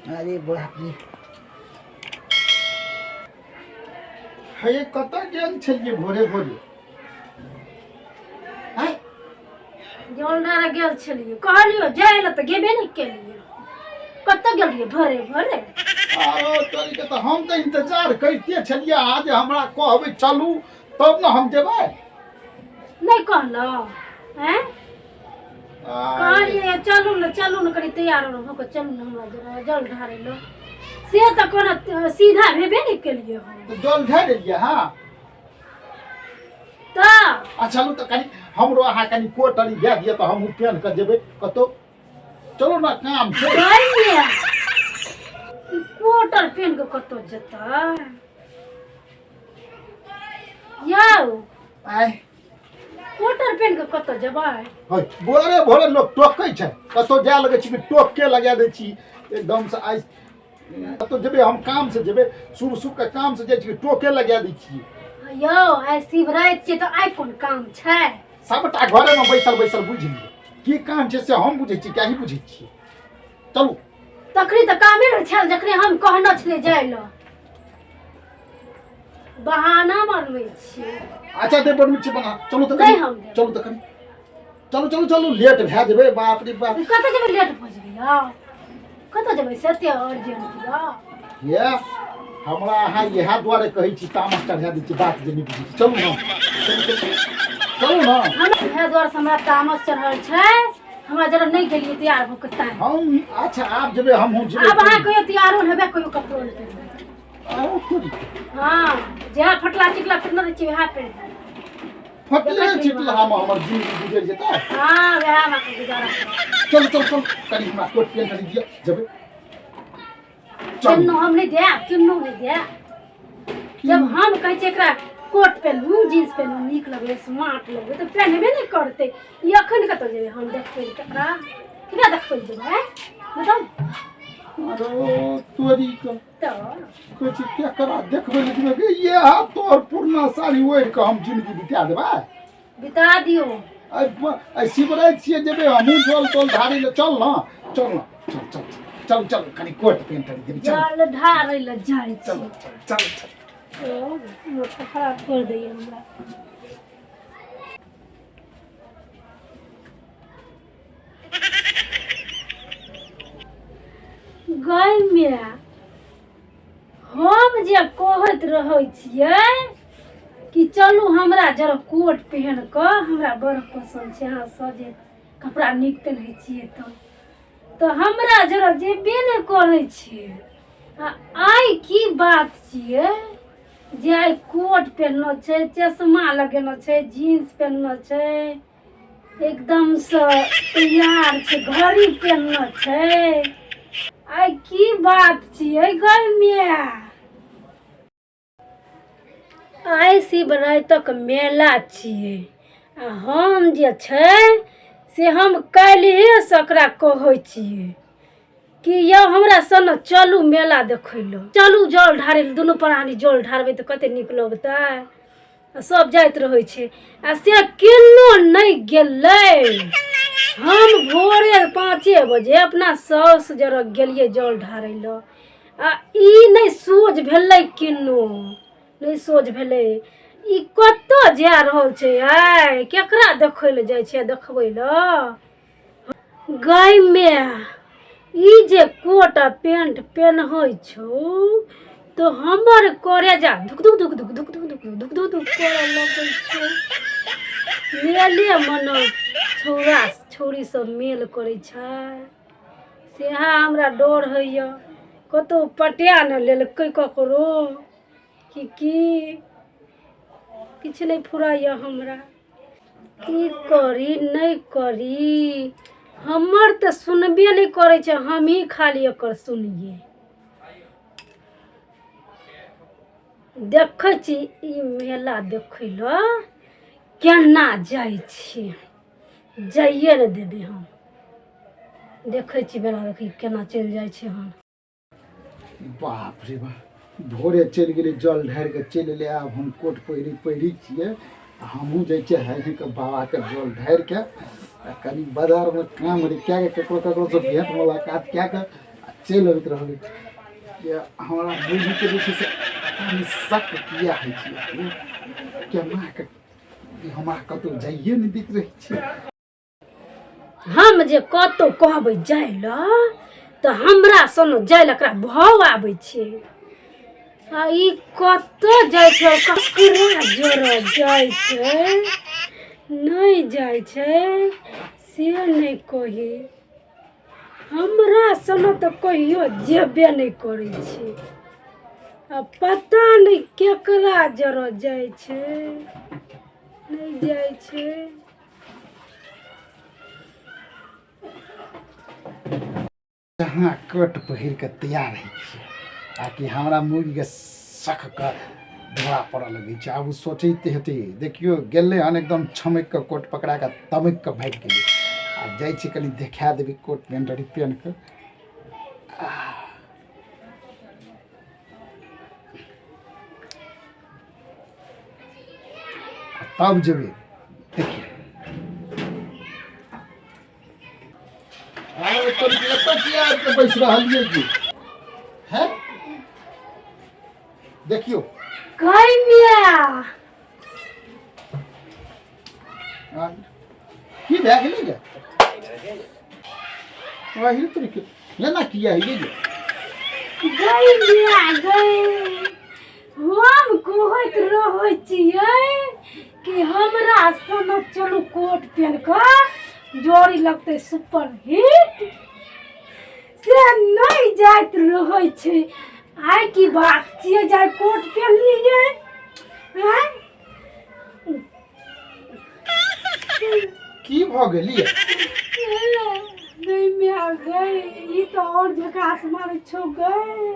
अरे बाप रे, हे कतऽ गेल छलियै भोरे भोरे? आँय? जल ढारे गेल छलियै, कहलियो जाय लए तऽ गेबे नहि केलियै। कतऽ गेलियै भोरे भोरे? आरो तोरी के तऽ हम तऽ इंतजार करिते छलियै अहाँ जे हमरा कहबै चलू तब ने हम जेबै। नहि कहलहुँ आँय? कहलियै चलू ने, चलू ने, कनि तैयार भऽ कऽ चलू ने हमरा जरा जल ढारै लए, से तऽ कोनो सीधा भेबे नहि केलियै हम। तऽ जल ढारि एलियै हँ? तऽ आ चलू तऽ कनि हमरो अहाँ कनि कोट अरी दए दिअ तऽ हमहूँ पेन्ह कऽ जेबै कतहु। चलू ने, काम छै। गैया, ई कोट आर पेन्ह कऽ कतहु जेतै यौ? आँय? कोटर पेन्ह कऽ कतऽ जेबै? है, भोरे भोरे लोक टोकै छै, कतहु जाय लगै छी कि टोकके लगा दै छी एकदमसँ। आइ कतहु जेबै हम, काम से जेबै, शुभ शुभ के काम से जाइ छी कि टोके लगा दै छियै। यौ, आइ शिवराति छियै तऽ आइ कोन काम छै? सबटा घरेमे बैसल बैसल बुझि लियौ की काम छै से हम बुझै छी कि अहीं बुझै छियै। चलू। तखनी तऽ कामे नहि छल जखने हम कहने छलियै जाय लए। बहाना बनबै छियै। अच्छा दे, बनबै छियै बना। चलू तऽ नहि कनि। हम देब। चलू तऽ कनि, चलू चलू चलू, लेट भए जेबै, बाप रे बाप। कतऽ जेबै? लेट भऽ जेबै यौ, कतऽ जेबै से एते अर्जेंट यौ? ये हमरा अहाँ इएह दुआरे कहै छी, तामस चढ़ा दै छी, बात जे नहि बुझै छी। चलू ने, चलू, चलू, चलू ने। हम इएह दुआरे से हमरा तामस चढ़ल छै, हमरा जरा नहि गेलियै तैयार भऽ कऽ तैं। हम अच्छा आब जेबै, हमहूँ जेबै। आब अहाँ कहियो तैयारो नहि हेबै, कहियो कपड़ो नहि पहिरबै। आरो थोड़ी। हँ, जएह फटला चिकला पहिरने रहै छी वएह पहिरबै। फटले चिटला मे हमर जिंदगी गुजरि जेतै। हँ, वएह मे गुजारा करब। चलू चलू चलू, कनि हमरा कोट पेंट कनि दिअ, जेबै चलू। किन्नो हम नहि देब, किन्नो नहि देब। जब हम कहै छियै एकरा कोट पेन्हू, जींस पेन्हू, नीक लगै, स्मार्ट लगै, तऽ पेन्हबे नहि करतै ई। अखन कतऽ जेबै हम देखबै लए? ककरा केकरा देखबै लए जेबै बताउ? अरे तोरी के तऽ कहै छी केकरा देखबै लए जेबै गे? इएह तोहर पुरना साड़ी ओढ़ि कऽ हम जिंदगी बिता देबै? बिता दियौ। आइ आइ शिवराति छियै, जेबै हमहूँ जल तल ढारै लए। चल ने, चल ने, चल चल चल चल, कनि कोट पेंट आनि देबै, चल। जल ढारै लए जाइ चल छी। चल चल चल। ओ माथा खराब कर दैया हमरा। गै माय, हम जे कहैत रहै छियै कि चलू हमरा जरा कोट पहिन कऽ, हमरा बड़ पसन्द छै, अहाँ सब जे कपड़ा नीक पहिनै छियै तऽ हमरा जरा जेबे नहि करै छियै। आ आइ की बात छियै जे आइ कोट पहिरने छै, चश्मा लगेने छै, जीन्स पहिरने छै, एकदमसँ तैयार छै, घड़ी पहिरने छै? आइ की बात छियै गै माय? आइ शिवरातिक मेला छियै आ हम जे छै से हम काल्हिएसँ ओकरा कहै छियै कि यौ हमरा संग चलू मेला देखै लए, चलू जल ढारै लए, दुनू प्राणी जल ढारबै तऽ कते नीक लगतै। आ सब जाइत रहै छै आ से केनो नहि गेलै। हम भोरे 5 बजे अपना साउस जरा गेलियै जल ढारै लए आ ई नहि सोझ भेलै, केनो नहि सोझ भेलै। ई कतऽ जा रहल छै आइ? केकरा देखै लए जाइ छै देखबै लए? गै माय, ई जे कोट आ पेंट पेन्है छौ तऽ हमर करेजा धुक धुक धुक धुक धुक धुक धुक धुक धुक धुक करऽ लगै छौ। मेले मने छौड़ा छौड़ी सब मेल करै छै, सएह हमरा डर होइए, कतहु पटा ने लेलकै ककरो कि की। किछु नहि फुराइए हमरा, की करी नहि करी। हमर तऽ सुनबे नहि करै छै, हमही खाली एकर सुनियै। देखै छी ई मेला देखै लए केना जाइ छी, जाइए ने देबै हम। देखै छी मेला देखै केना चलि जाइ छै हम। बाप रे बाप, भोरे चलि गेलै, जल ढारि कऽ चलि एलै। आब हम कोट पहिरी पहिरी छियै आ हमहूँ जाइ छियै हाइ हाइ कऽ बाबाके जल ढारि कऽ आ कनि बाजारमे काम रहै कए कऽ ककरो ककरोसँ भेँट मुलाकात कए कऽ आ चलि अबैत रहलै जे हमरा बुझिके जे छै से कनि शक किया होइ छै, केना कऽ ई हमरा कतहु जाइए नहि दैत रहै छै। हम जे कतहु कहबै जाय लए तऽ हमरा सन जाय लए एकरा भाव आबै छै। आ ई कतऽ जाइ छै, ककरा जोड़ जाइ छै, नहि जाइ छै से नहि कही। हमरा सन तऽ कहियो जेबे नहि करै छै, आ पता नहि केकरा जर जाइ छै, नहि जाइ छै। जहाँ कोट पहिर कऽ तैयार होइ छियै ताकि हमरा मुर्गीके सख कऽ धोआ पड़ऽ लगै छै। आब ओ सोचैत हेतै, देखियौ गेलै हन एकदम छमकि कऽ कोट पकड़ा कऽ तमकि कऽ भागि गेलै। आब जाइ छी कनि देखा देबै कोट पेंट आर पेन्ह कऽ। आ तब जेबै देखिए। आरे तोरी एतऽ किया आबि कऽ बैस रहलियै की है? देखियौ कन्या की भए गेलै गे? वही तोरी के लेना किया है गे? गई मिया गई, हम कहैत रहै छियै कि हमरा सन चलू कोट पेन कऽ जोड़ी लगतै सुपर हिट, से नहि जाइत रहै छै। आइ की बात छियै जाय कोट पेनलियै? आँय की भऽ गेलियै? नहीं मिया गई, ई तऽ और झकास मारै छौ। गई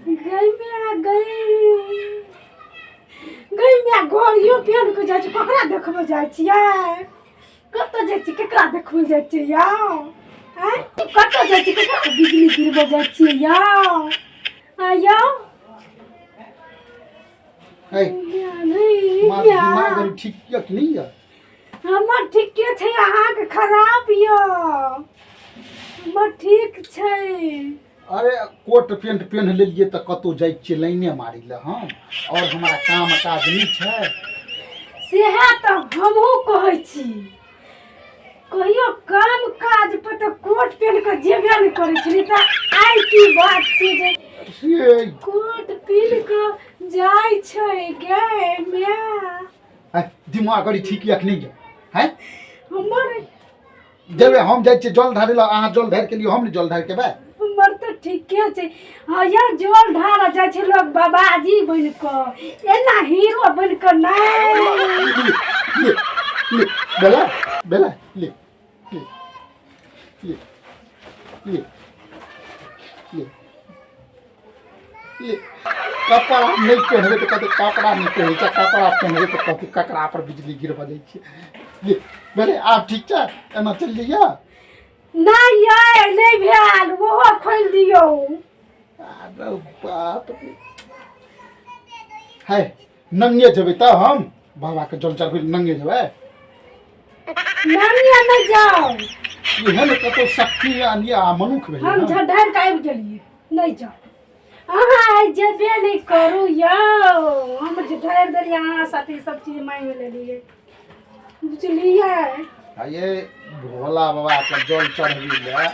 गई मिया गई, गई मिया गोरियो पेन के जाइ छी, ककरा देखबै जाइ छियै? कतऽ जाइ छी, केकरा देखबै जाइ छियै यौ? आँय कतऽ जाइ छी, केकरा बिजली गिरबै जाइ छियै यौ? आँय यौ। है नहीं। मार दिमाग अभी ठीक यऽ कि नहीं यऽ? हमर ठीके छै, अहाँके खराब यऽ। हमर ठीक छै। अरे कोट पेंट पेन्ह लेलियै तऽ कतहु जाइ छियै लाइने मारै लए हम, आओर हमरा काम काज नहि छै? सएह तऽ हमहूँ कहै छी, कहियो काम काज पर तऽ कोट पेन्ह कऽ जेबे नहि करै छली, तऽ आइ की बात छै जे से कोट पिन्ह कऽ जाइ छै? गे माय। है, दिमाग अरी ठीक यऽ कि नहीं यऽ? है हमर जेबै हम जाइ छियै जल ढारै लए, अहाँ जल ढारि के लियौ, हम नहि जल ढारि के बे। हमर तऽ ठीके छै। हँ यौ, जल ढार जाइ छै लोग बाबाजी बनि कऽ, एना हीरो बनि कऽ नहि। ले ले बेला बेला, ले ले ले ले ले ले। कपड़ा नहि पहिरबै तऽ कहतै कपड़ा नहि पहिरै छै, कपड़ा पहिरबै तऽ कहतै ककरा पर बिजली गिरबऽ जाइ छै। ले भेलै, आब ठीक छै, एना चलि जइयै। नहि यै, नहि भेल, ओहो खोलि दियौ। अरे बाप रे, है नंगे जेबै तऽ हम बाबाके जल चढ़बै लए नंगे जेबै? नंगे नहि जाउ। एहन कतौ शक्ति आनिए आ मनुख भेलै हम हन। झढ़ारि कऽ आबि गेलियै, नहि जाउ अहाँ, आइ जेबे नहि करू यौ। हम झढ़ारि देलियै अहाँ साथे, सब चीज मांगि लेलियै, बुझलियै? आ ये भोला बाबाके जल चढ़बै लए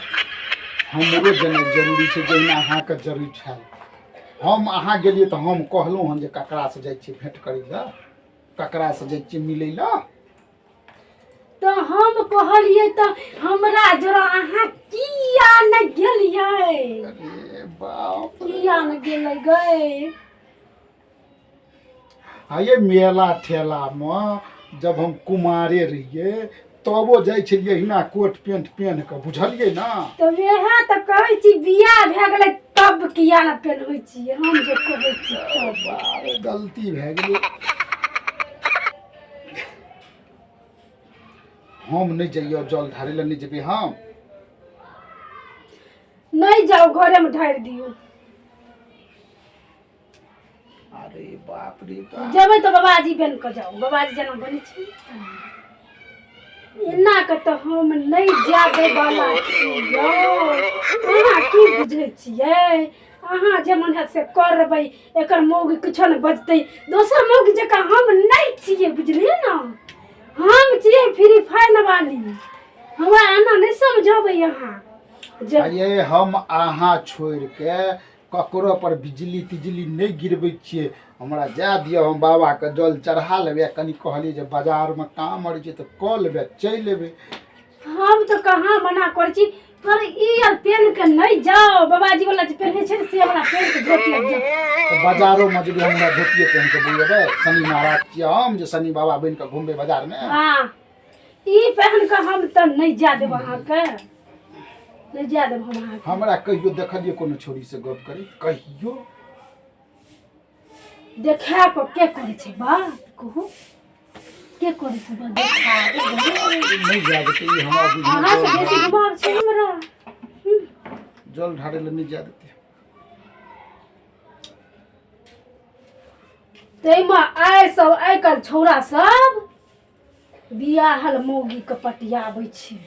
हमरो जेनाइ जरूरी छै, जहिना अहाँके जरूरी छल। हम अहाँ गेलियै तऽ हम कहलहुँ हन जे ककरासँ जाइ छियै भेँट करै लए, ककरासँ जाइ छियै मिलै लए? तऽ हम कहलियै तऽ हमरा जरा अहाँ किया नहि गेलियै? अरे बाप रे। किया नहि गेलै गए? आ ये मेला ठेलामे जब हम कुमारे रहियै तबो जाइ छलियै हिना कोट पेंट पेन्ह कऽ, बुझलियै ने? तऽ वएह तऽ कहै छी, बियाह भए गेलै तब किया ने पेन्है छियै? हम जे कहै छी तब बाप रे, गलती भए गेलै। हम नहि जइयो जल ढारै लए, नहि जेबै हम। नहि जाउ, घरेमे ढारि दियौ। अरे बाप रे बाप। जेबै तऽ बाबाजी बनि कऽ जाउ, बाबाजी जेना बनै छै एना कऽ। तऽ हम नहि जाबै वाला छी यौ, अहाँ की की बुझै छियै? अहाँ जे मन हैत से करबै, एकर मौगी किछो नहि बजतै। दोसर मौगी जकाँ हम नहि छियै, बुझलियै ने? हम छियै फ्री फायर वाली। हमरा एना नहि समझबै अहाँ जे। अरे हम अहाँ छोड़ि के ककरो पर बिजली तिजली नहि गिरबै छियै। हमरा जाय दिअ, हम बाबाके जल चढ़ा लेबै। आ कनि कहलियै जे बाजारमे काम आर छै तऽ कऽ लेबै, चलि एबै। हम तऽ कहाँ मना करै छी, पर ई आर पेन के नहि जाओ। बाबाजी वाला जे पेन्है छै ने, से वाला पेन के धोती आर जाओ। तऽ बाजारोमे जेबै, हमरा धोतिए पहिन कऽ बौएबै? शनि महाराज छियै हम जे शनि बाबा बनि कऽ घुमबै बाजारमे? हाँ, ई पहन कऽ हम तऽ नहि जा देब अहाँके, नहि जा देब हम अहाँके। हमरा कहियो देखलियै कोनो छोरीसँ गप करी कहियो? देखा कऽ के करै छै बात? कहू, के करै छै बात देखा? नहि जा देतै ई हमरा बुझना। अहाँ से बेसी दिमाग छै हमरा। जल ढारै लए नहि जा देतै। ताहिमे आइ सब आइ काल्हि छौड़ा सब बियाहल मौगीके पटियाबै छै,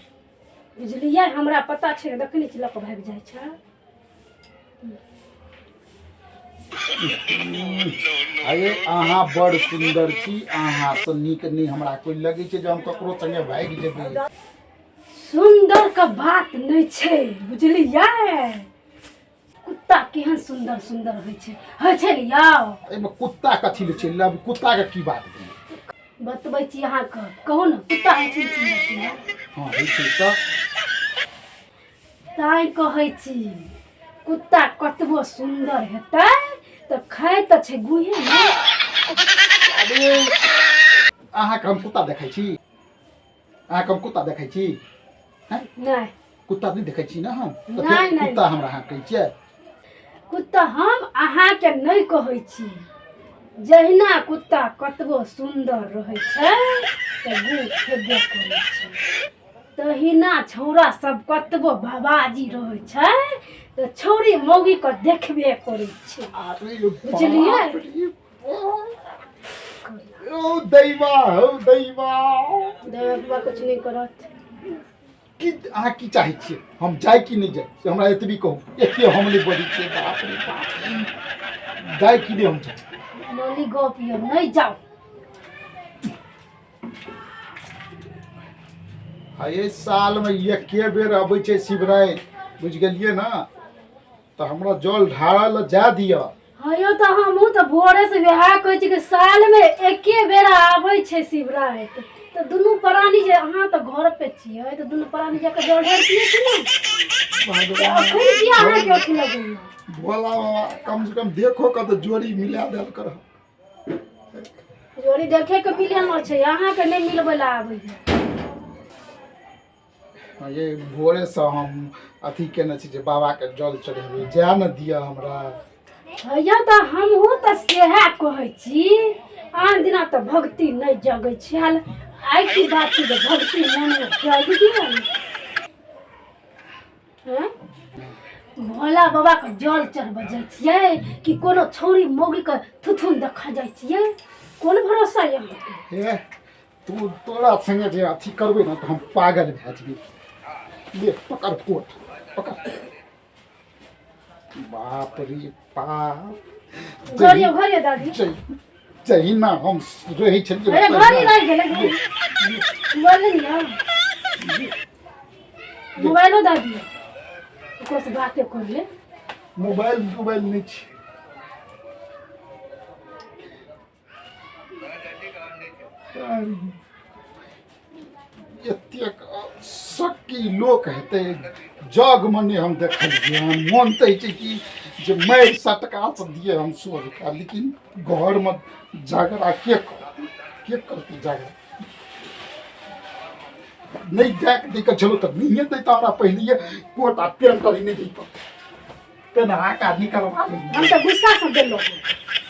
बुझलियै? हमरा पता छै ने, देखने छी, लऽ कऽ भागि जाइ छै। अरे अहाँ बड़ सुन्दर छी, अहाँसँ नीक नहि हमरा कोइ लगै छै जे हम ककरो संगे भागि जेबै। सुन्दर के बात नहि छै, बुझलियै? कुत्ता केहन सुन्दर सुन्दर होइ छै, होइ छै ने यौ? एहिमे कुत्ता कथी ले छै? लब कुत्ताके की बात भेलै? बतबै छी अहाँके, कहू ने, कुत्ता होइ छै सुन्दर सुन्दर? हँ, होइ छै तऽ। ताहि कहै छी, कुत्ता कतबो सुन्दर हेतै तऽ खाइ तऽ छै गुहे ने। अरे अहाँके हम कुत्ता देखै छी? अहाँके हम कुत्ता देखै छी? नहि। कुत्ता नहि देखै छी ने हम तऽ? नहि, फेर नहि। कुत्ता हमरा अहाँ कहै छियै? कुत्ता हम अहाँके नहि कहै छी। जहिना कुत्ता कतबो सुन्दर रहै छै तऽ गु खेबे करै छै, तहिना छौड़ा सब कतबो बाबाजी रहै छै तऽ छौड़ी मौगीके देखबे करै छै। अरे बुझलियै? बाप रे बाप। ओ दैवा हौ दैवा। दैवा कुछ नहि करत। की अहाँ की चाहै छियै, हम जाय कि नहि जाय, से हमरा एतबी कहू। एते हम नहि बजै छियै। बाप रे बाप, जाय कि नहि हम जाय? लॉली गप यऽ, नहि जाउ। आ एहि सालमे एके बेर अबै छै शिवराति, बुझि गेलियै ने? तऽ हमरा जल ढारऽ लए जाय दिअ। हँ यौ, तऽ हमहूँ तऽ भोरेसँ वएह कहै छी कि सालमे एके बेर आबै छै शिवराति, तऽ दुनू प्राणी जे अहाँ तऽ घर पे छियै तऽ दुनू प्राणी जाकऽ जल ढारतियै कि नहि? अखन किया अहाँके अथी लगैया? भोला बाबा, कम से कम देखो कऽ तऽ जोड़ी मिला देल कर। जोड़ी देखे के मिले न छै, अहाँके नहि मिलबै लए आबैया। ये भोरेसँ हम अथी केने छी जे बाबाके जल चढ़ेबै, जाय ने दिअ हमरा। हैया, तऽ हमहूँ तऽ सएह कहै छी। आन दिना तऽ भक्ति नहि जगै छल, आइ की बात छै जे भक्ति मोनमे जगि गेल? हैं? भोला बाबाके जल चढ़बै जाइ छियै कि कोनो छौरी मौगीके थुथुन देखऽ जाइ छियै? कोन भरोसा यऽ अहाँके? हे तू, तोरा संगे जे अथी करबै ने तऽ हम पागल भए जेबै। ले पकड़ कोट, पकड़। बाप रे बाप। घरे घरे दादी। जहिना हम रहै छलियै। अरे घरे रहि गेलै, मोबाइल नहि लिअ, मोबाइलो दादी, ओकरो से बाते कर ले। मोबाइल मोबाइल नहि छै। एतेक शक्की लोक हेतै जगमे नहि हम देखलियै हन। मोन तऽ होइ छै कि जे मारि सटकासँ दिए हम सोझ कऽ, लेकिन घरमे झगड़ा के करतै? के करतै झगड़ा? नहि जाके दै के छलो तऽ नहिए दैता हमरा। पहिलिए कोट आ पेंट आर नहि दैता, पेन्हा कऽ निकलवा लैयै। हम तऽ गुस्सा से देलहुँ,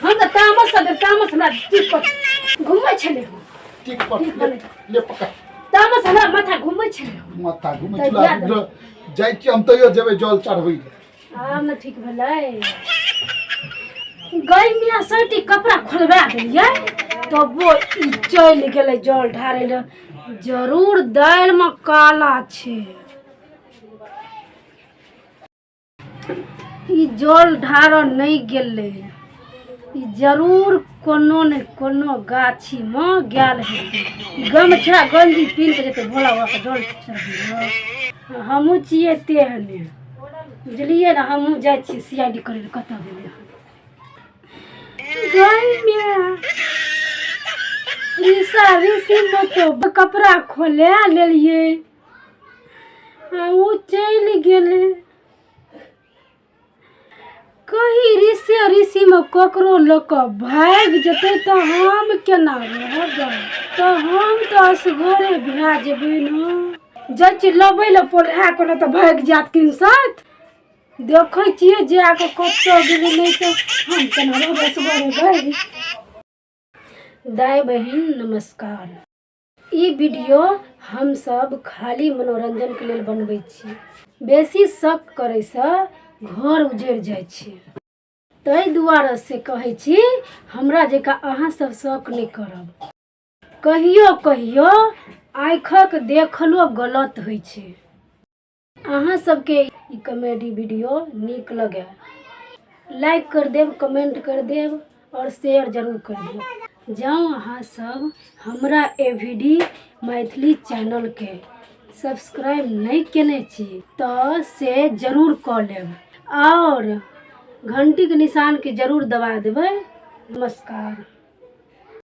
हम तऽ तामस से देल। तामस हमरा टीप पर घुमै छलै हँ। ठीक पर। ठीक ले, बनै। ले पकड़। तामस हमरा माथा घुमै छलै हँ। माथा घुमै तऽ छलै। जा दे। जाइ छियै हम, तैयो जेबै जल चढ़बै लए। आब ने ठीक भेलै। गई मियाँ सटी कपड़ा खोलबा देलियै तबो ई चलि गेलै जल ढारै लए। जरूर दालिमे काला छै। ई जल ढारऽ नहि गेलै, ई जरूर कोनो ने कोनो गाछीमे गेल हेतै। ई गमछा गंजी पिन्ह कऽ जेतै भोला बाबाके जल चढ़बै। हमहूँ छियै तेहने, बुझलियै ने? हमहूँ जाइ छियै सी I D करै लए, कतऽ गेलै हन। गायमे ऋषा ऋषिमे तऽ कपड़ा खोला लेलियै आ ओ चलि गेलै। कहीं ऋषि ऋषिमे ककरो लऽ कऽ भागि जेतै तऽ हम केना रहबै? तऽ हम तऽ असगरे भए जेबै ने। जाइ छियै लबै लए पोल्हा कऽ, नहि तऽ भागि जायत किन साथ। देखै छियै जे आके कतऽ गेलै, नहि तऽ हम केना रहबै असगरे गई? दाय बहिन नमस्कार। ई वीडियो हमसब खाली मनोरञ्जनके लेल बनबै छी। बेसी शक करैसँ घर उजड़ि जाइ छै, ताहि दुआरे से कहै छी, हमरा जकाँ अहाँ सब शक नहि करब। कहियो कहियो आँखिक देखलो गलत होइ छै। अहाँ सबके ई कॉमेडी वीडियो नीक लगे, लाइक कर देब, कमेंट कर देब और शेयर जरूर कर देब। जँ अहाँ सब हमरा ए वी डी मैथिली चैनलके सब्सक्राइब नहि केने छी तऽ से जरूर कऽ लेब आओर घंटीके निशानके जरूर दबा देबै। नमस्कार।